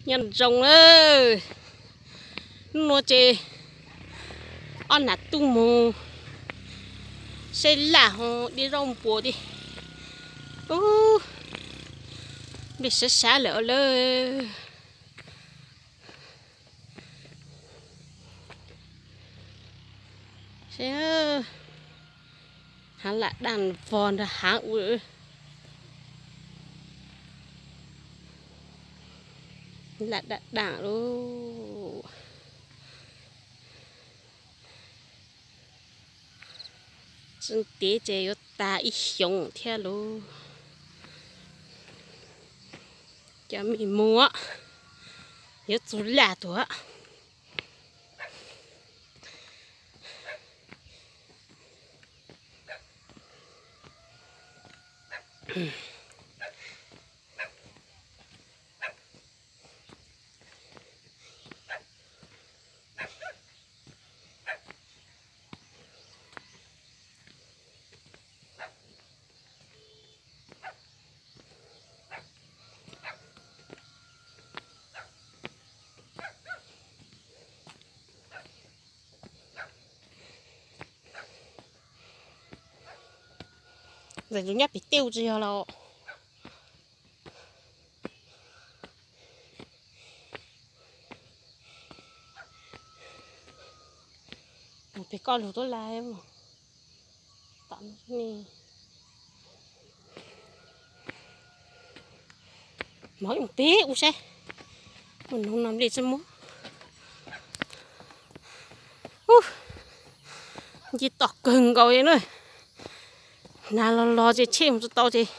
Nyob zoo lawm, hnub no ces ob nam tub mus saib laj ho dej zaub npua thiab. Ub, npej sab sab lawm lawm. Haav lam daj vog nrog haav ua, lam daj daj lauj. Tsis ntev ces yuav tas ib xyoos thiab lauj. Cov me muam yuav txug laj tuaj. Ntxawm tus nyob pem tej tsis yog los. Pem koj lug tuab laj. Tom ne, mov ib peb ua saib, ua noog no nplej tsis muab. Nce toj kawg nkaus li na. Hnav los los ces tsheb mus tsis tau ces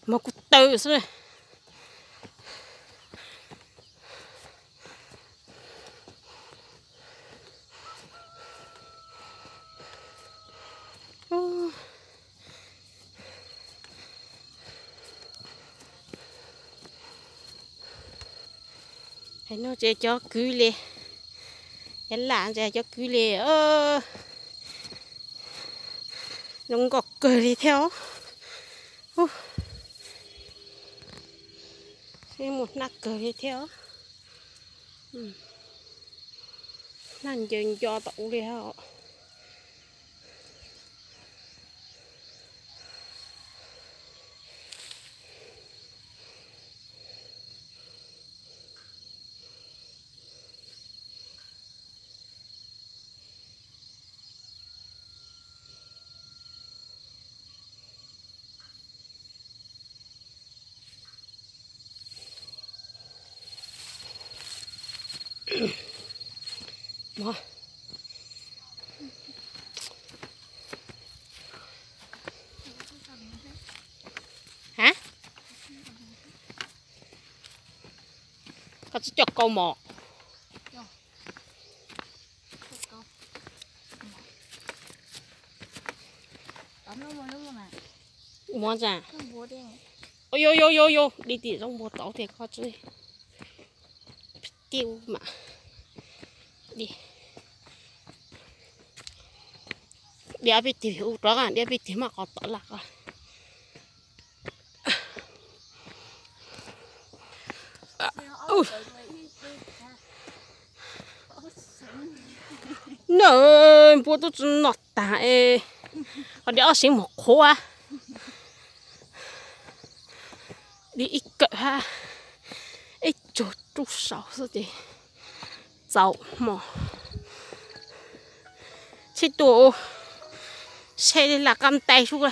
mov kuj tawg xwb na. Hais no ces cov kwv li, cov lam ces cov kwv li, zoo nkauj kawg li thiab. Seb muaj hnab kawg li thiab. Hnab ncaws nco tom ub li os. Hab, koj tsis coj kau mos. Ua mov tsa. Yo yo yo yo, di tim zaub npua tau tiag koj tsis. Di, di peb tig ua rov, di peb tig maj qos tom laj ko. Na, npua tub tsi noj tag es, ho di ob seev mus qhuav. Di ib kawm hab, ib tsuag rub saum xwb ces txaus hmo. Tsheb tuaj, tsheb li lam qab ntais sub,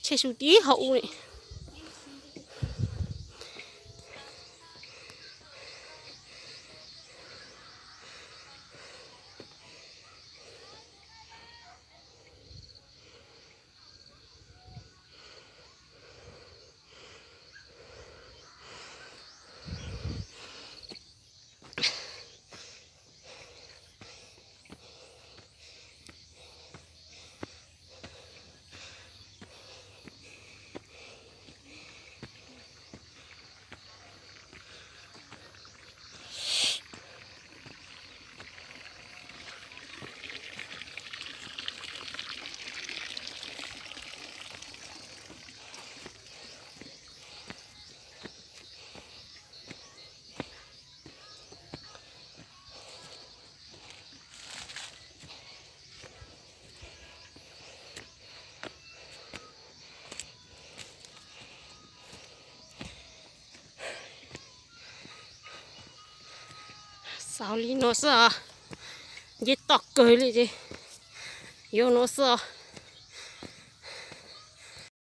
tsheb sub tib hauv ub li. Xaus li no xwb os. Nce toj kawg li ces yuav no xwb os.